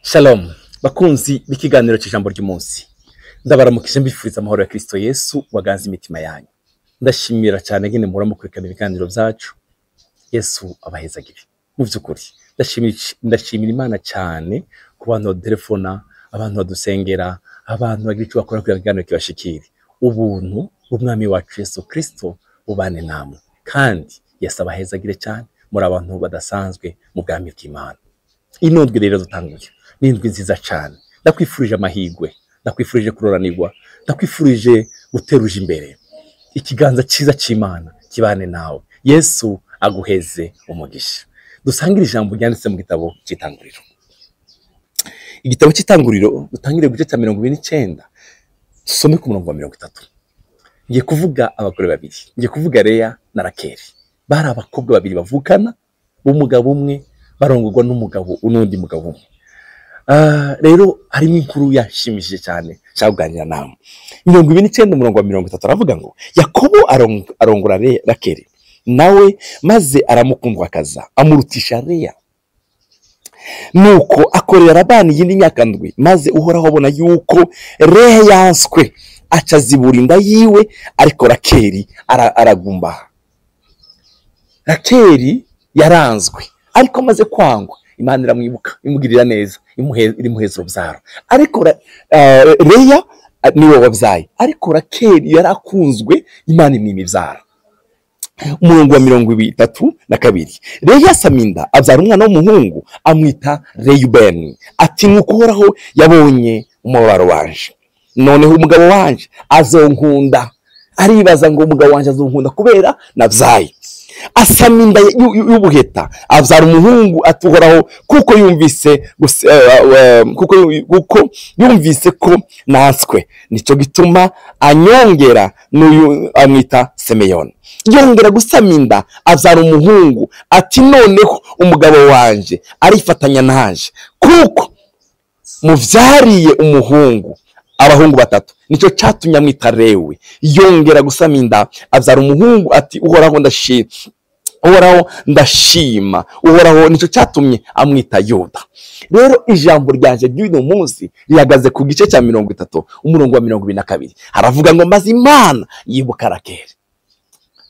Shalom bakunzi b'ikiganiro cy'ijambo ry'umunsi, ndabaramukije mbifuriza amahoro ya Kristo Yesu waganze imitima yanyu. Ndashimira cyane ngene muhora mukurikirana ibiganiro byacu. Yesu abahezagire. Mu by'ukuri ndashimira Imana cyane ku bantu badutelefona, abantu badusengera, abantu bagira icyo bakora kugira ngo ikiganiro kibashikire. Ubuntu bw'Umwami wacu Yesu Kristo bubane namwe, kandi Yesu abahezagire cyane. Muri abantu badasanzwe mu bwami bw'Imana. Ino ndwi rero dutanguye ni indwi nziza cyane. Ndakwifurije amahirwe, ndakwifurije kuroranirwa, ndakwifurije guteruja imbere. Ikiganza cyiza cy'Imana kibane nawe. Yesu aguheze umugisha. Dusangire ijambo ryanditse mu gitabo cy'Itanguriro. Igitabo cy'Itanguriro dutangire ku gice cya 29, dusome ku murongo wa 30. Ngiye kuvuga abagore babiri, ngiye kuvuga Leya na Rakeli. Bari abakobwa babiri bavukana b'umugabo umwe, barongorwa n'umugabo n'undi mugabo umwe. Rero harimo inkuru yashimishije cyane nshaka kuganira namwe. 29 umurongo wa 30 aravuga ngo Yakobo arongora Rakeli, nawe maze aramukundwakaza amurutisha Leya. Nuko akorera Labani iyindi myaka 7, maze Uhoraho abona yuko Leya yanswe, aca azibura inda yiwe, ariko Rakeli aragumbaha. Rakeli yaranzwe, ariko amaze kwangwa Imana iramwibuka, imugirira neza, imuheza urubyaro. Ariko Leya niwe wabyaye, ariko Rakeli yarakunzwe, Imana imwima ibyaro. Umurongo wa 32, Leya asama inda abyara umwana w'umuhungu, amwita Reyubeni, ati nuko Uhoraho yabonye umubabaro wanje, noneho umugabo wanje azonkunda. Aribaza ngo umugabo wanje azonkunda kubera nabyaye. Asama inda y'ubuheta abyara umuhungu, ati Uhoraho kuko yumvise ko nanswe, nicyo gituma anyongera n'uyu amwita Semeyoni. Yongera gusama inda abyara umuhungu, ati noneho umugabo wanje arifatanya nanje, kuko muvyariye umuhungu, abahungu batatu, nicyo cyatumye amwita Lewi. Yongera gusama inda abyara umuhungu, ati Uhoraho ndashima, Uhoraho ndashima, Uhoraho, nicyo cyatumye amwita Yuda. Rero ijambo ryanje ry'uno munsi rihagaze ku gice cya 30 umurongo wa 22. Haravuga ngo maze Imana yibuka Rakeli.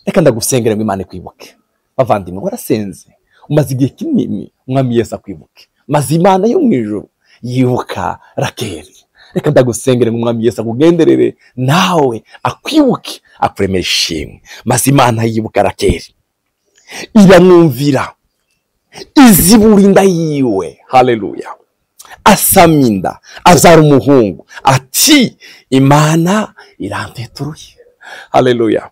Reka ndagusengera ngo Imana ikwibuke. Bavandimwe, warasenze umaze igihe kinini, Umwami Yesu akwibuke. Maze Imana yo mu ijuru yibuka Rakeli. Reka ndagusengera ngo Umwami Yesu akugenderere nawe akwibuke, akuremere ishimwe. Maze Imana yibuka Rakeli, iramwumvira, izibura inda yiwe. Haleluya. Asama inda abyara umuhungu, ati Imana iranteturuye. Haleluya.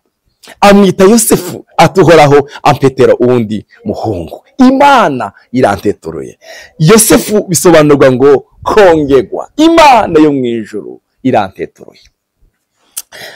Amwita Yosefu, ati Uhoraho ampetera uwundi muhungu. Imana iranteturuye. Yosefu bisobanurwa ngo kongegwa. Imana yo mu ijuru iranteturuye.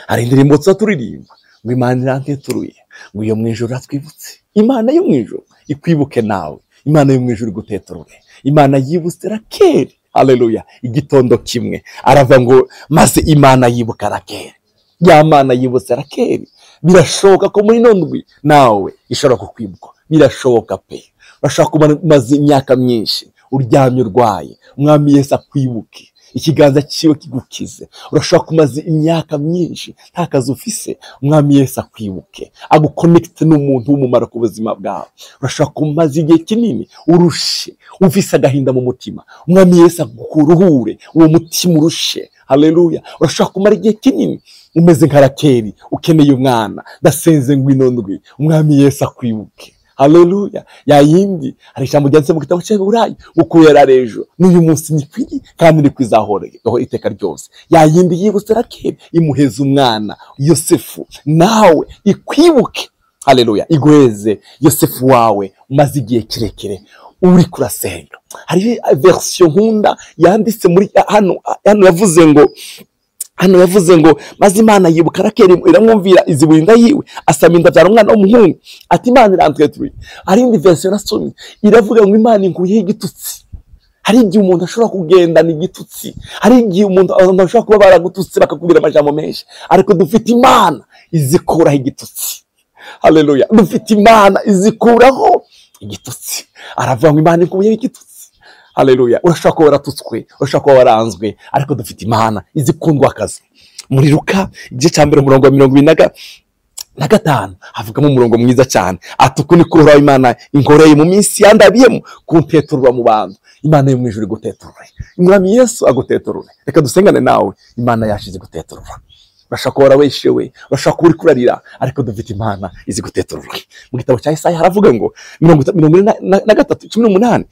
Hari indirimbo tuza turirimba ngo Imana iranteturuye, ngo iyo mu ijuru atwibutse. Imana yo mu ijuru ikwibuke nawe. Imana yo mu ijuru iguteturure. Imana yibutse Rakeli. Haleluya. Igitondo kimwe aravuga ngo maze Imana yibuka Rakeli. Ya Mana yibutse Rakeli. Birashoboka ko muri ino ndwi nawe ishobora kukwibuka. Birashoboka pe. Urashobora kuba umaze imyaka myinshi uryamye urwaye, Umwami Yesu akwibuke, ikiganza cyiwe kigukize. Urashobora kumaze imyaka myinshi nta kazi ufise, Umwami Yesu akwibuke, agukonekite n'umuntu w'umumaro ku buzima bwawe. Urashobora kumaze igihe kinini urushe, ufise agahinda mu mutima, Umwami Yesu akuruhure uwo mutima urushe. Haleluya. Urashobora kumara igihe kinini umeze nka Rakeli, ukeneye umwana. Ndasenze ngo ino ndwi Umwami Yesu akwibuke. Haleluya. Yayindi hari ijambo ryanditse mu gitabo cy'Abaheburayo, uko yari ejo n'uyu munsi ni kwiri kandi ni kwizahora iteka ryose. Yayindi yibutse Rakeli imuheza umwana Yosefu, nawe ikwibuke. Haleluya. Iguheze Yosefu wawe umaze igihe kirekire uri kurasenga. Hari version nkunda yanditse muri hano yavuze ngo hano yavuze ngo maze Imana yibuka Rakeli iramwumvira, izibura inda yiwe, asama inda abyara umwana w'umuhungu, ati Imana irantwetuye. Hari indi version nasomye iravuga ngo Imana inkuyeho igitutsi. Hari igihe umuntu ashobora kugendana igitutsi, hari igihe umuntu ashobora kuba baragututse bakakubwira amajambo menshi, ariko dufite Imana izikuraho igitutsi. Haleluya. Dufite Imana izikuraho igitutsi. Aravuga ngo Imana inkuyeho igitutsi. Haleluya. Urashobora kuba waratutswe, urashobora kuba waranzwe, ariko dufite Imana izikundwa akazi. Muri Luka igice cya mbere umurongo wa 25 havugamo umurongo mwiza cyane, ati uku niko Uhoraho Imana inkoreye mu minsi yandabiyemo kunteturura mu bantu. Imana yo mu ijuru iguteturure, Umwami Yesu aguteturure. Reka dusengane nawe, Imana yacu iziguteturura. Urashobora kuba waraweshewe, urashobora kuba uri kurarira, ariko dufite Imana iziguteturura. Mu gitabo cya Isaya haravuga ngo 43:18,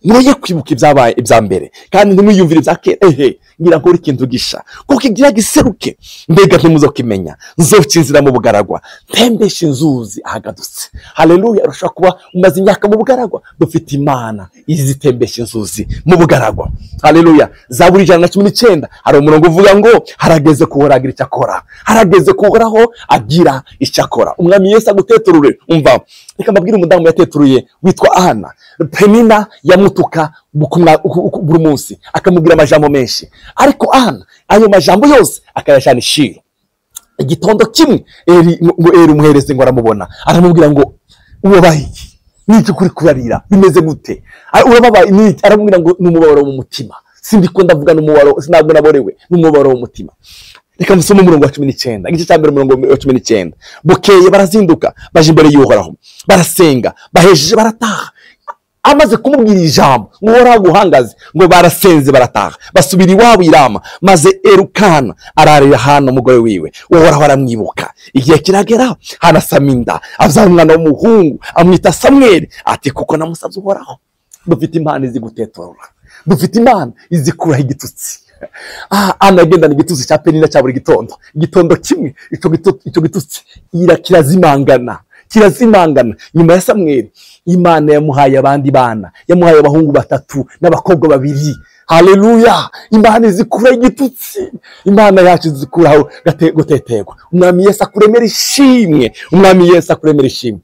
mwoye kwibuka ibyabaye ibya mbere kandi ntimwiyumvire ibya kera. Ehe, ngira ngo uri ikintu gisha kuko igira giseruke, mbega ntimuzokimenya, nzokinzira mu bugaragwa, ntembeshe inzuzi ahagadutse. Haleluya. Urashobora kuba umaze imyaka mu bugaragwa, dufite Imana izitembesha inzuzi mu bugaragwa. Haleluya. Zaburi 119 hari umurongo uvuga ngo harageze kuhoraho agira icyo akora, harageze kuhoraho agira icyo akora. Umwami Yesu aguteturure. Umva, reka mbabwire umudamu yateturuye witwa Ana. Penina yamutuka buri munsi, akamubwira amajambo menshi, ariko Ana ayo majambo yose akayajana ishiro. Igitondo kimwe Eri umuhereze ngo aramubona, aramubwira ngo ubabaye iki? Niki kuri kurarira bimeze gute? Urababaye niki? Aramubwira ngo ni umubabaro mu mutima, sindiko ndavuga n'umubabaro, sinabwo naborewe n'umubabaro mu mutima. Reka musome umurongo wa 19, igice cya mbere umurongo wa 19. Bukeye barazinduka baje imbere y'Uhoraho, barasenga, bahejeje barataha. Amaze kumubwira ijambo ngo Uhoraho aguhangaze, ngo barasenze barataha, basubira iwabo i Rama. Maze Elukana ararira Hana umugore wiwe, Uhoraho aramwibuka. Igihe kiragera Hana asama inda, abyara umwana w'umuhungu, amwita Samweli, ati kuko namusabye Uhoraho. Dufite Imana iziguteturura, dufite Imana izikuraho igitutsi. Ana agendana igitutsi cya Penina cya buri gitondo. Igitondo kimwe icyo gitutsi kirazimangana, kirazimangana. Nyuma ya Samweli Imana yamuhaye abandi bana, yamuhaye abahungu 3 n'abakobwa 2. Haleluya. Imana izikura igitutsi, Imana yacu izikuraho guteterwa. Umwami Yesu akuremera ishimwe, Umwami Yesu akuremera ishimwe.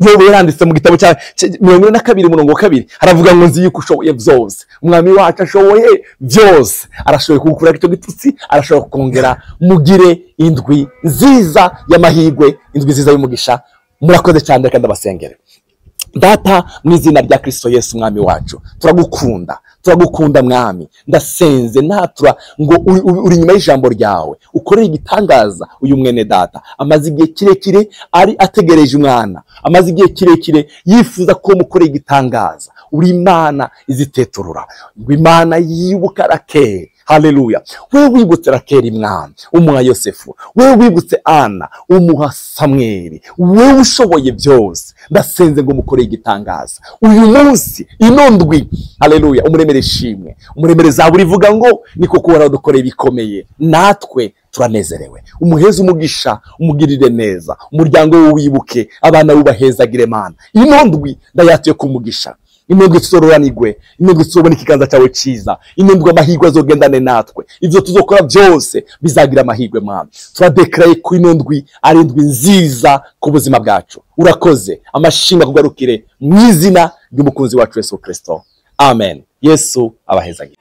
Yobu yaranditse mu gitabo cya 42 umurongo wa 2, haravuga ngo nzi yuko ushoboye byose. Umwami wacu ashoboye byose, arashoboye kugukura icyo gitutsi, arashoboye kukongera. Mugire indwi nziza y'amahirwe, indwi nziza y'umugisha. Murakoze cyane, reka ndabasengere. Data, mu izina rya Kristo Yesu Umwami wacu, turagukunda, turagukunda Mwami. Ndasenze natura ngo uri inyuma y'ijambo ryawe, ukorere igitangaza uyu mwene data. Amaze igihe kirekire ari ategereje umwana, amaze igihe kirekire yifuza ko mukorera igitangaza. Uri Imana iziteturura, ngo Imana yibuka Rakeli. Haleluya. Wewe wibutse Rakeli Mwami, umuha Yosefu. Wewe wibutse Ana, umuha Samweli. Wewe ushoboye byose, ndasenze ngo mukorere igitangaza uyu munsi, ino ndwi. Haleluya. Umuremere ishimwe, umuremere zaburi ivuga ngo niko kuhoraho dukoreye ibikomeye, natwe turanezerewe. Umuheze umugisha, umugirire neza, umuryango we wibuke, abana wubahezagire Mana. Ino ndwi ndayatuye kumugisha, ino ndwi tuzororanirwe, ino ndwi tuzobona ikiganza cyawe cyiza, ino ndwi amahirwe azogendane natwe, ibyo tuzokora byose bizagira amahirwe Mwami. Turadekaraye ko ino ndwi ari indwi nziza ku buzima bwacu. Urakoze, amashimwe akugarukire mu izina ry'umukunzi wacu Yesu Kristo. Amen. Yesu abahezagire.